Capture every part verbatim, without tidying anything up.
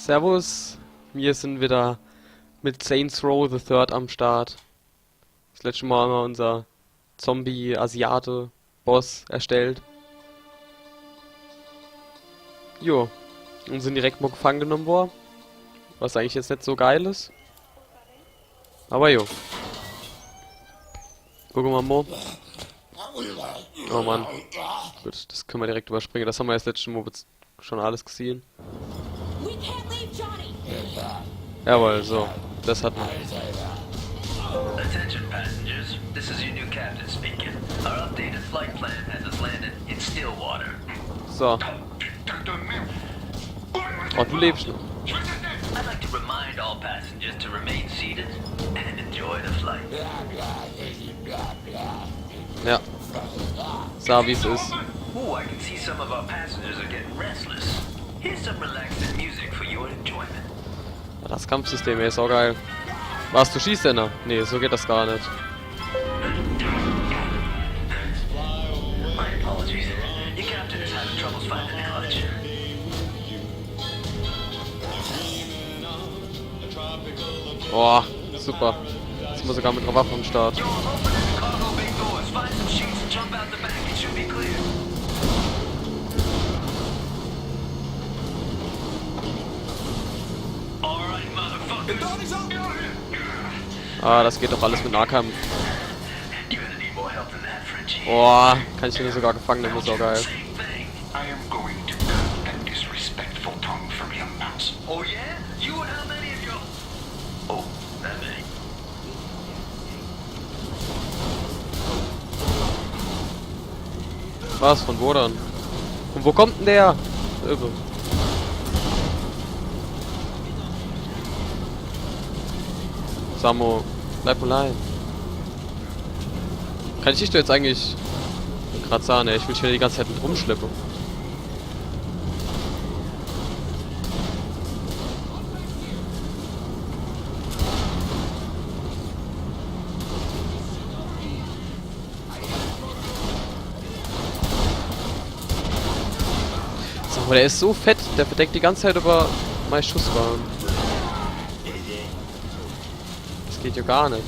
Servus, mir sin wieder mit Saints Row the Third am Start. Das letzte Mal haben wir unser Zombie-Asiate-Boss erstellt. Jo, und sin direkt mal gefangen genommen worden. Was eigentlich jetzt net so geil is. Aber jo. Gucke mer mal. Oh Mann. Gut, das können wir direkt überspringen. Das haben wir jetzt letztes Mal bez- schon alles gesehen. We can't leave Johnny. Jawohl, so. Das hat man. Attention passengers, this is your new captain speaking. Our updated flight plan has us landing in Stillwater. So. Oh, du lebst noch. I'd like to remind all passengers to remain seated and enjoy the flight. Ja. Sag, wie's is. Oh, I can see some of our passengers are getting restless. Here's some relaxing music for your enjoyment. Ja, das Kampfsystem, ey, is auch geil. Was, du schießt denn noch? Nee, so geht das gar net. My apologies. Your captain is having troubles finding the clutch. Boah, super. Jetzt muss sogar mit einer Waffe am Start. Yo, I'm opening the cargo bay doors. Find some sheets and jump out the back. It should be clear. All right, motherfuckers. Ah, das geht doch alles mit Nahkampf. You're gonna need more help than that, Frenchie. Boah, kann ich den sogar gefangen nehmen, is auch geil. Same thing. I am going to cut that disrespectful tongue from your mouth. Oh yeah? You and how many of your... Oh, that many. Was? Von wo dann? Von wo kommt denn der? Irre. Samo, bleib mal leien. Kann ich dich do jetzt eigentlich grad sage, ne? Ich will dich hier die ganze Zeit mit rumschleppe. Sag mal, der is so fett, der verdeckt die ganze Zeit über meine Schusswahn. Das geht ja gar net.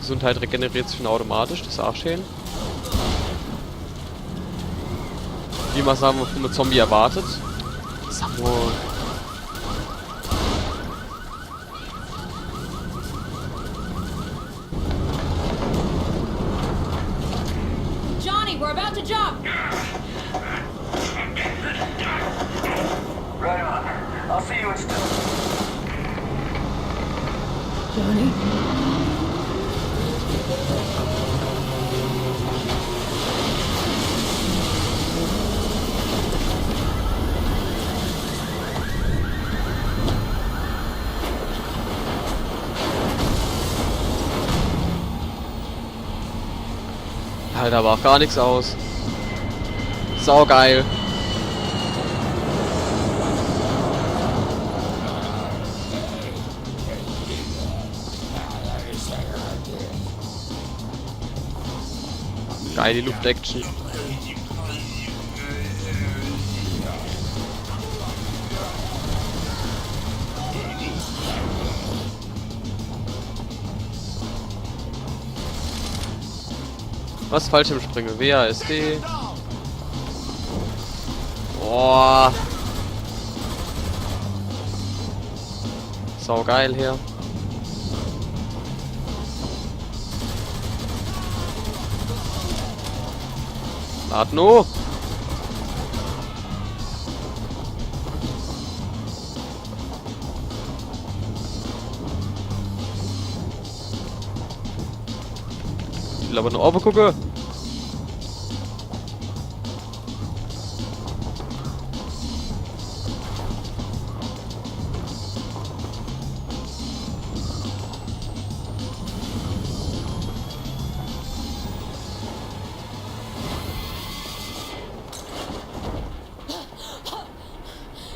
Gesundheit regeneriert sich schon automatisch, das is auch schön. Wie man es aber vom Zombie erwartet. Samo. Johnny, we're about to jump. Right on. I'll see you in Sto- Johnny? Alter, aber auch gar nix aus. Saugeil. Geile Luft-Action. Was? Fallschirmspringe, W A S D. Boah. Saugeil hier. Lad no. Ich will aber nur oben gucken.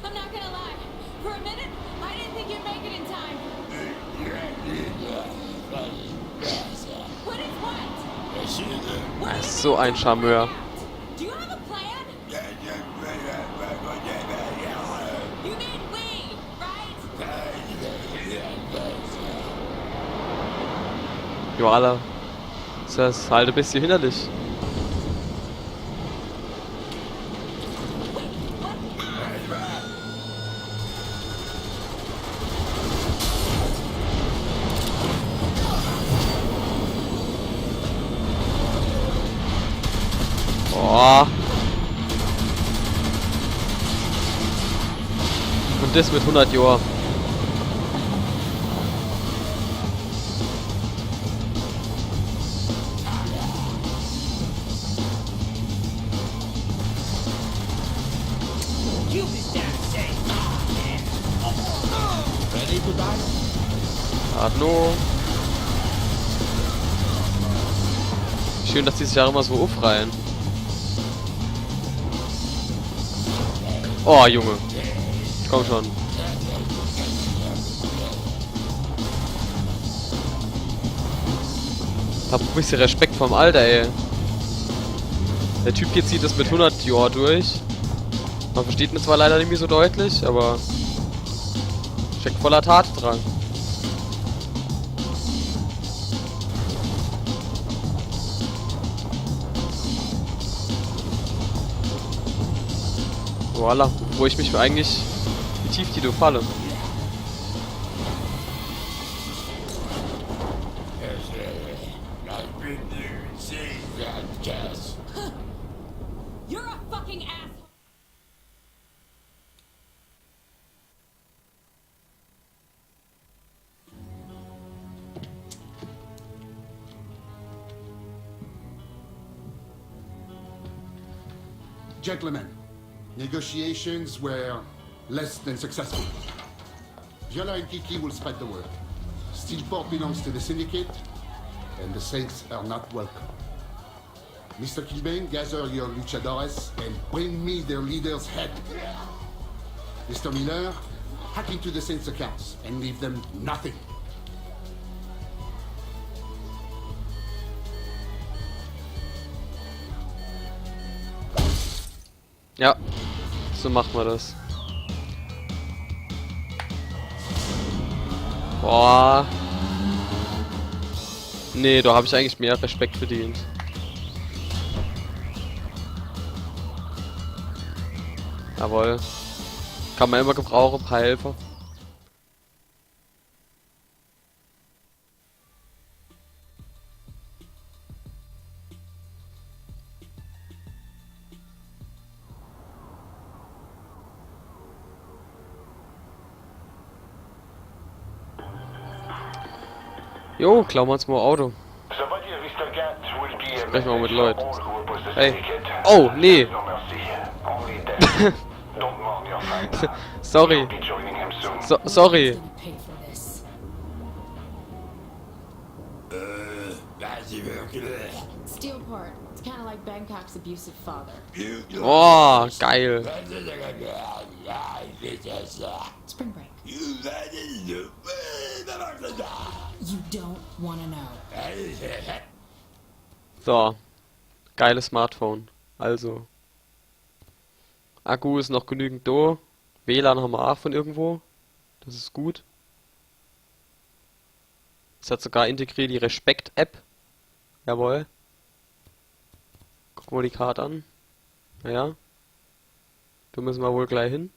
I'm not gonna lie. For a minute, I didn't think you'd make it in time. What is what? What are you doing? So ein Charmeur. Do you have a plan? Jo, Alter. Is des halt e bissje hinderlich. Boah. Un des mit hundert Johr. Hallo. Schön, dass die sich ach immer so ufreihe. Oh, Junge. Komm schon. Hab e bissje Respekt vorm Alter, ey. De Typ hier zieht des mit hundert Johr durch. Ma versteht en zwar leider nimmi so deutlich, awwer steckt voller Tatendrang. Voilà, wo ich mich eigentlich, wie tief die do falle. You're a fucking asshole. Gentlemen, negotiations were less than successful. Viola and Kiki will spread the word. Steelport belongs to the Syndicate, and the Saints are not welcome. Mister Killbane, gather your luchadores and bring me their leader's head. Mister Miller, hack into the Saints' accounts and leave them nothing. Ja, so macht ma des. Boah. Nee, do hab ich eigentlich mehr Respekt verdient. Jawohl. Kann ma immer gebrauche, paar Helfer. Jo, klaue ma uns mol Auto. Spreche ma mit Lloyd. Hey. Oh, nee. Sorry. So, sorry. Gonna pay for this. Steelport. It's kinda like Bangkok's abusive father. Oh, geil. Spring break. You don't wanna know. So. Geiles Smartphone. Also. Akku is noch genügend do. W lan hammer aach von irgendwo. Des is gut. Es hat sogar integriert die Respekt-App. Jawohl. Gucke ma die Kart an. Naja. Do misse ma wohl glei hin.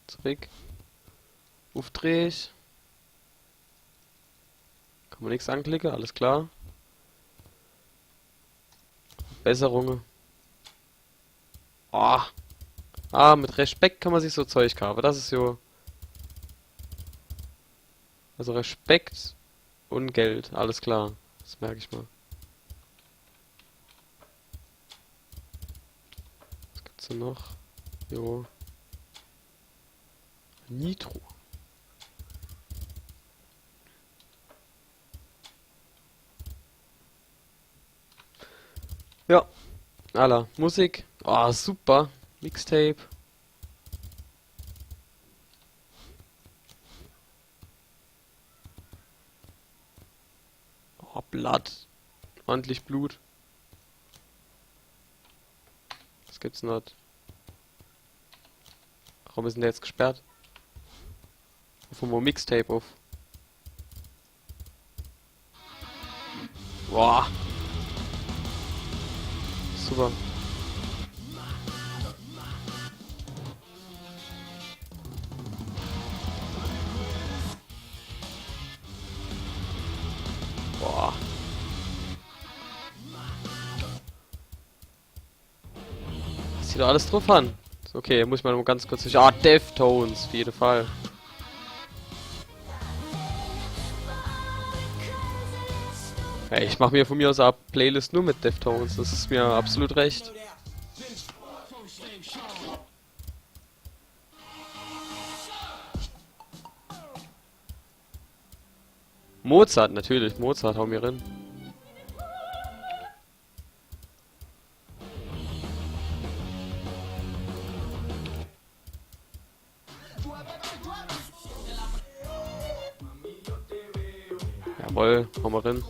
Zurück. Ufträg. Kann ma nix anklicke, alles klar. Besserunge. Ah. Ah, mit Respekt kann ma sich so Zeug kaafe. Des is jo. Also Respekt un Geld, alles klar. Des merk ich mol. Was gibt's do noch? Jo. Nitro. Ja. Alla. Musik. Ah, super. Mixtape. Oh, Blood. Ordentlich Blut. Was gibt's denn dort? Warum is denn der jetzt gesperrt? Vom Mixtape auf. Boah. Super. Boah. Was die do alles druff han. Okay, muss ich mol ganz kurz durch. Ah, Deftones, auf jeden Fall. Ey, ich mach mir von mir aus e Playlist nur mit Deftones. Das is mir absolut recht. Mozart, natürlich. Mozart, hau mir rin. Jawohl, hau mer rin.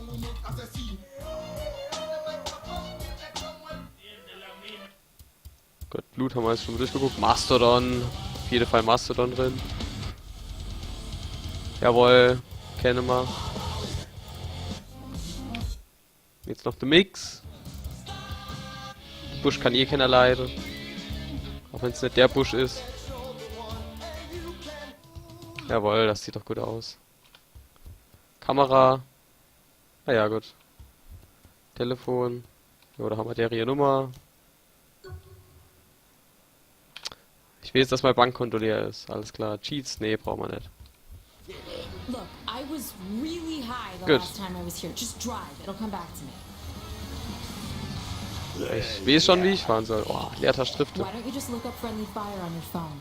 Gut, Blut hau mer jetzt schon durchgeguckt. Mastodon. Auf jeden Fall Mastodon drin. Jawohl, kenne mer. Jetzt noch de Mix. Busch kann eh kenner leide. Auch wenn's net der Busch is. Jawohl, das sieht doch gut aus. Kamera. Na ja, gut. Telefon. Jo, do hau mer dere Nummer. Ich will jetzt, dass mei Bankkonto leer is. Alles klar. Cheats? Nee, brauch mer net. Look, I was really high the Gut. Last time I was here. Just drive. It'll come back to me. Ich weeß schon, wie ich fahre soll. Oh, Leertasch trifft. Why don't you just look up friendly fire on your phone?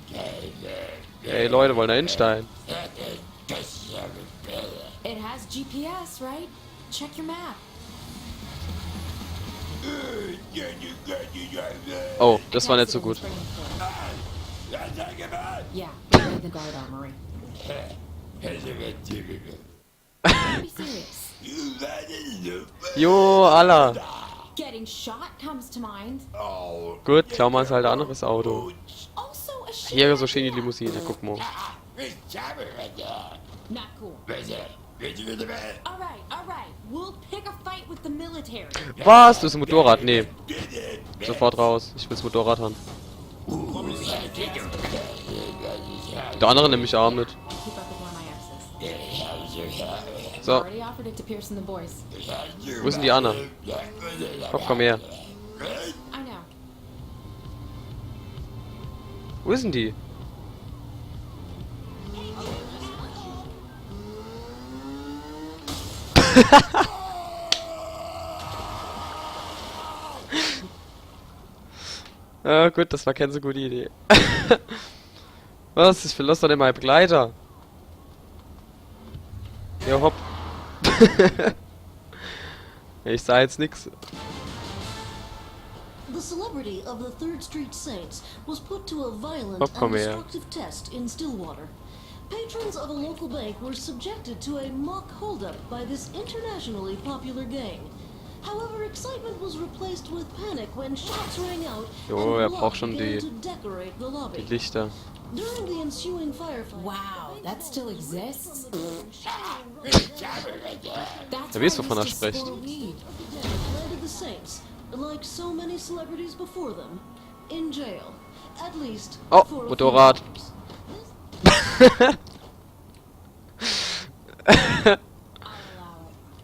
Ey, Leute, wollen do insteige? It has G P S, right? Check your map. Oh, das war net so gut. Yeah, the guard armory. Be serious. Jo, alla. Getting shot comes to mind. Gut, klaue mer uns halt e anneres Auto. Also a shame. Hier so schön die Limousine, guck mol. Not cool. All right, all right. We'll pick a fight with the military. Was? Du hast e Motorrad? Nee. Sofort raus. Ich will's Motorrad han. De annere nemm ich aa mit. Keep up with one of my exes. So. Already offered it to Pierce and the boys. Wo is dann die annere? Komm, komm her. I know. Wo is dann die? Ja, gut, das war keine so gute Idee. Was? Ich verlass doch net mei Begleiter. Jo, hopp. Ich sah jetzt nix. The celebrity of the Third Street Saints was put to a violent Hopp, komm her. And destructive test in Stillwater. Patrons of a local bank were subjected to a mock holdup by this internationally popular gang. However, excitement was replaced with panic when shots rang out. Jo, and er braucht blood schon began die, to decorate the lobby. Die Lichter. During the ensuing firefight, wow, that still exists? That's why I used to score weed. Wer wisst, wovon er spricht. Landed the Saints, like so many celebrities before them, in jail. At least for a few hours. Oh, Motorrad.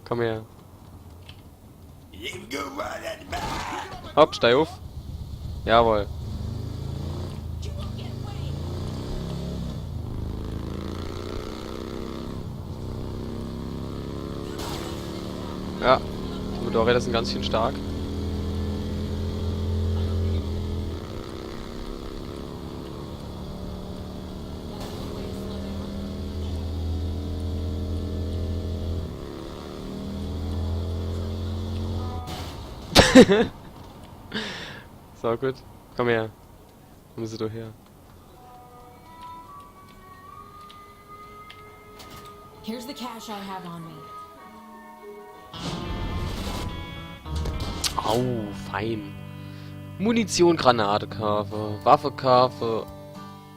Komm her. Hopp, steig uff. Jawohl. Ja, die Motorräder sind ganz schön stark. So, gut. Komm her. Komm se doch her. Here's the cash I have on me. Au, fein. Munition, Granate kaafe, Waffe kaafe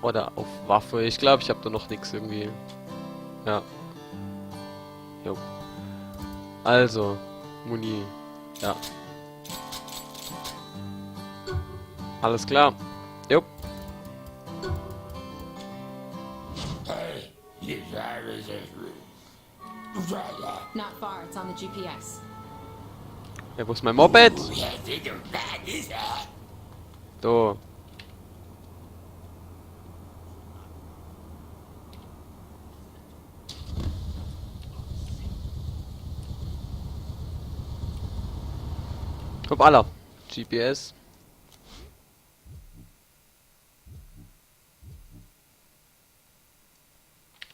oder auf Waffe. Ich glaub, ich hab do noch nix irgendwie. Ja. Jo. Also, Muni. Ja. Alles klar. Jo. Not far, it's on the G P S. Ja, wo is mein Moped? Do. Hoppala. G P S.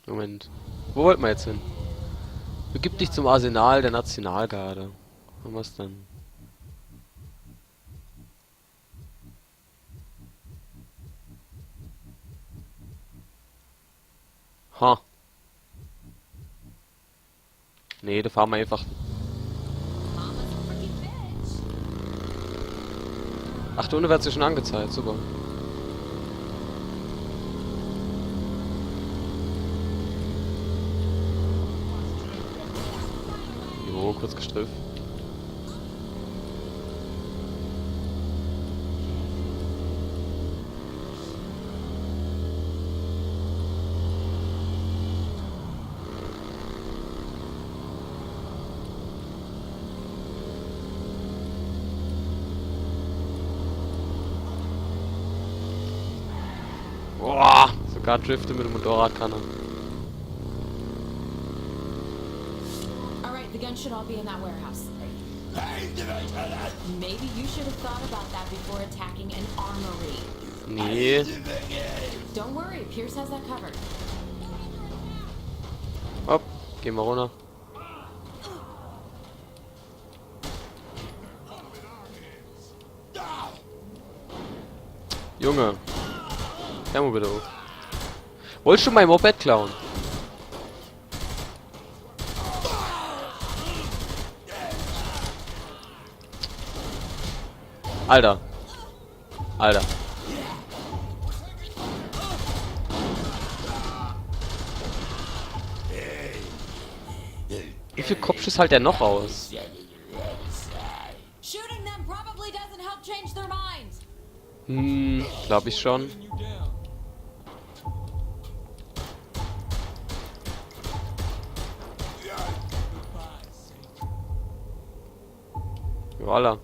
Moment. Wo wollte ma jetzt hin? Begib dich zum Arsenal der Nationalgarde. Und was dann? Ha. Nee, do fahre ma einfach. Ach, do unne werd se schon angezeigt, super. Jo, kurz gestrifft. Boah, sogar drifte mit dem Motorrad kann er. Alright, the guns should all be in that warehouse. Maybe you should have thought about that before attacking an armory. Nee. Don't worry, Pierce has that covered. Hopp, geh ma runner. Junge. Hör mo bitte uff. Wollscht du mein Moped klauen? Alter. Alter. Wie viel Kopfschuss hält der noch aus? Shooting them probably doesn't help change their minds. Hm, glaub ich schon. Voilà.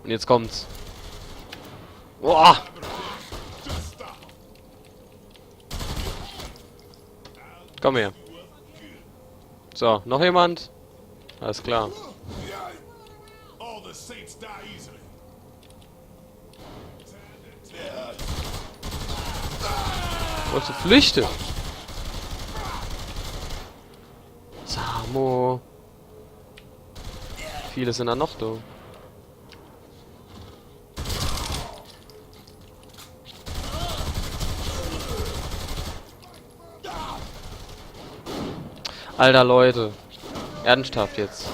Und jetzt kommt's. Boah! Komm her. So, noch jemand? Alles klar. All the saints die easily. Wollscht du flüchte? Samo. Viele sind da noch do. Alter, Leute. Ernsthaft jetzt.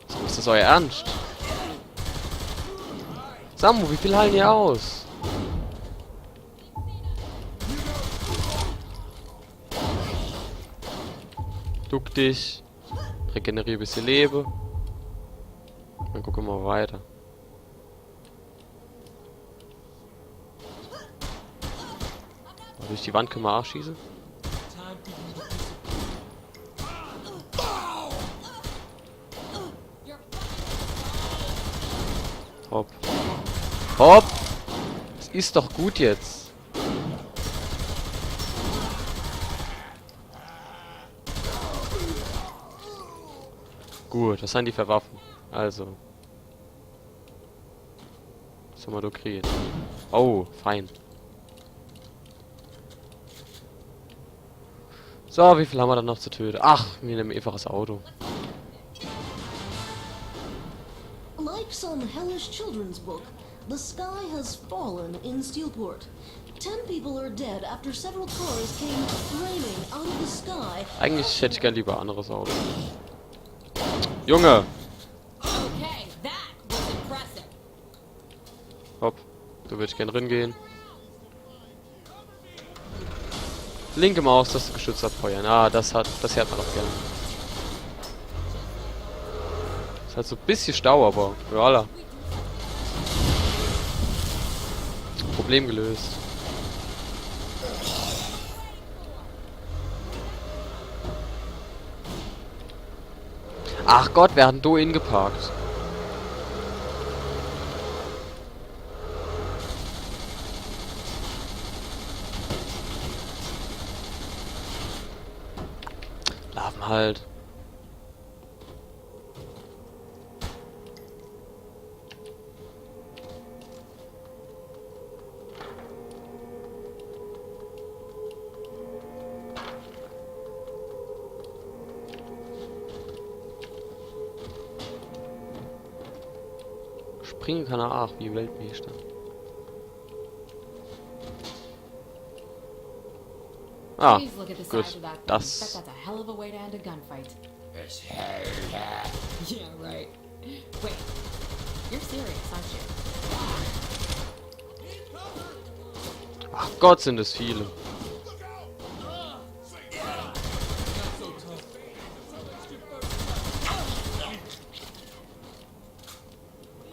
So, is des euer Ernst? Samu, wie viel halten ihr aus? Duck dich. Regenerier e bissje Lewe. Dann gucke ma weiter. Durch die Wand könne ma aa schieße. Hopp. Hopp! Des is doch gut jetzt. Gut, was han die für Waffe? Also. Was han ma do kriet? Oh, fein. So, wie viel han ma dann noch zu töte? Ach, mir nemme einfach des Auto. Some hellish children's book. The sky has fallen in Steelport. Ten people are dead after several cars came raining out of the sky. Eigentlich hätt ich gern lieber anderes Auto. Junge! Okay, that was impressive. Hopp, do würd ich gern ringehn. Linke Maustaste, Geschütz abfeuern. Ah, das hat, das hört man doch gern. Is halt so e bissje Stau, aber ja, alla. Problem gelöst. Ach Gott, wer hat denn do hingeparkt? Laafen halt. Springe kann er aach wie Weltmeister. Ah, Please look at the gut. size of that thing. Das Bet that's a hell of a way to end a gunfight. Yeah, right. Wait. You're serious, aren't you? Ach Gott, sind es viele.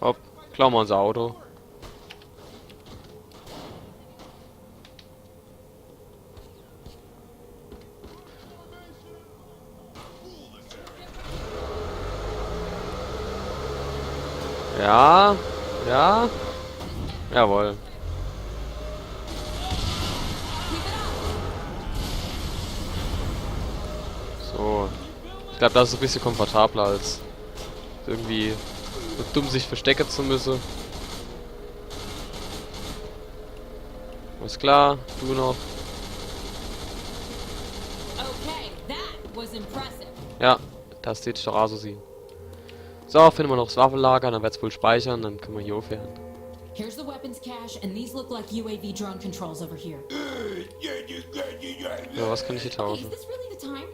Hopp, klaue mer unser Auto. Ja, ja. Jawohl. So. Ich glaab, das is e bissje komfortabler als irgendwie so dumm sich verstecke zu müsse. Alles klar, du noch. Okay, that was impressive. Ja, das tät ich doch aach so sehe. So, finde mer noch das Waffelager, dann werd's wohl speichere, dann kenne mer hier uffheere. Here's the weapons cache, and these look like U A V drone controls over here. Ja, was kann ich hier Okay, is tausche? This really the time?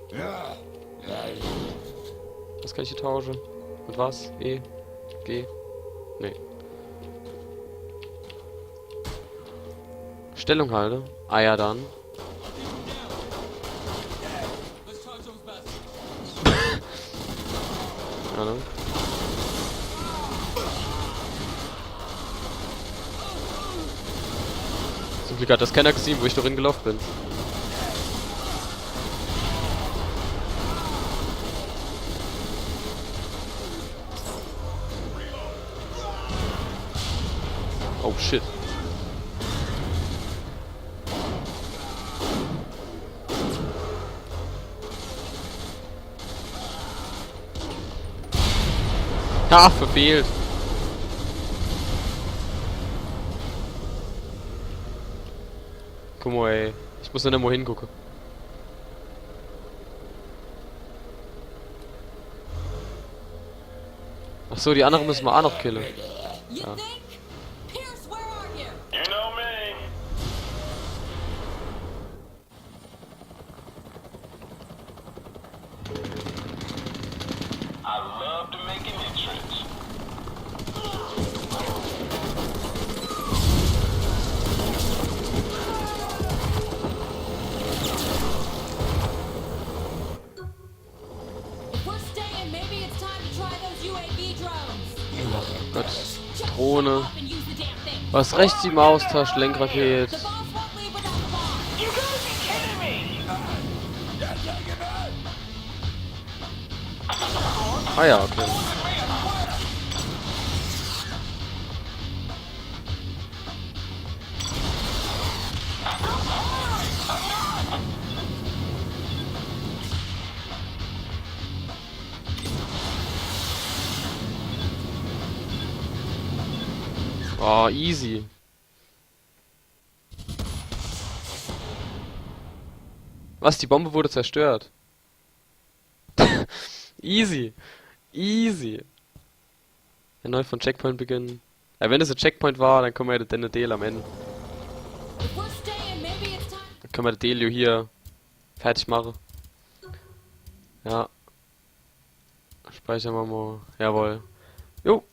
Was kann ich hier tausche? Mit was? E? G? Nee. Stellung halte. Ah ja, dann. Keine Ahnung. Zum Glück hat das keiner gesehen, wo ich do rin gelaufe bin. Oh shit. Ah, verfehlt. Guck mol, ey. Ich muss nur emol hingucke. Ach so, die annere müsse mer aach noch kille. You Ja. Think? Pierce, where are you? You know me. I love to make an entrance. If we're staying, maybe it's time to try those U A V drones. Gott. Just Drohne. Shut up and use the damn thing. Was rechts die Maustaste, Lenkrad. The boss won't leave without the bomb. You gotta be kidding me! Ah ja, okay. Oh, easy. Was? Die Bombe wurde zerstört. Easy. Easy. Erneut von Checkpoint beginnen. Ja, wenn es e Checkpoint war, dann kenne mer de Deel am End. If we're staying, maybe it's time. Dann kenne mer de Deel jo hier fertig mache. Ja. Speichere mer mol. Jawohl. Jo.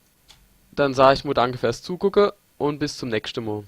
Dann sag ich mol danke fürs Zugucke un bis zum nächschte Mol.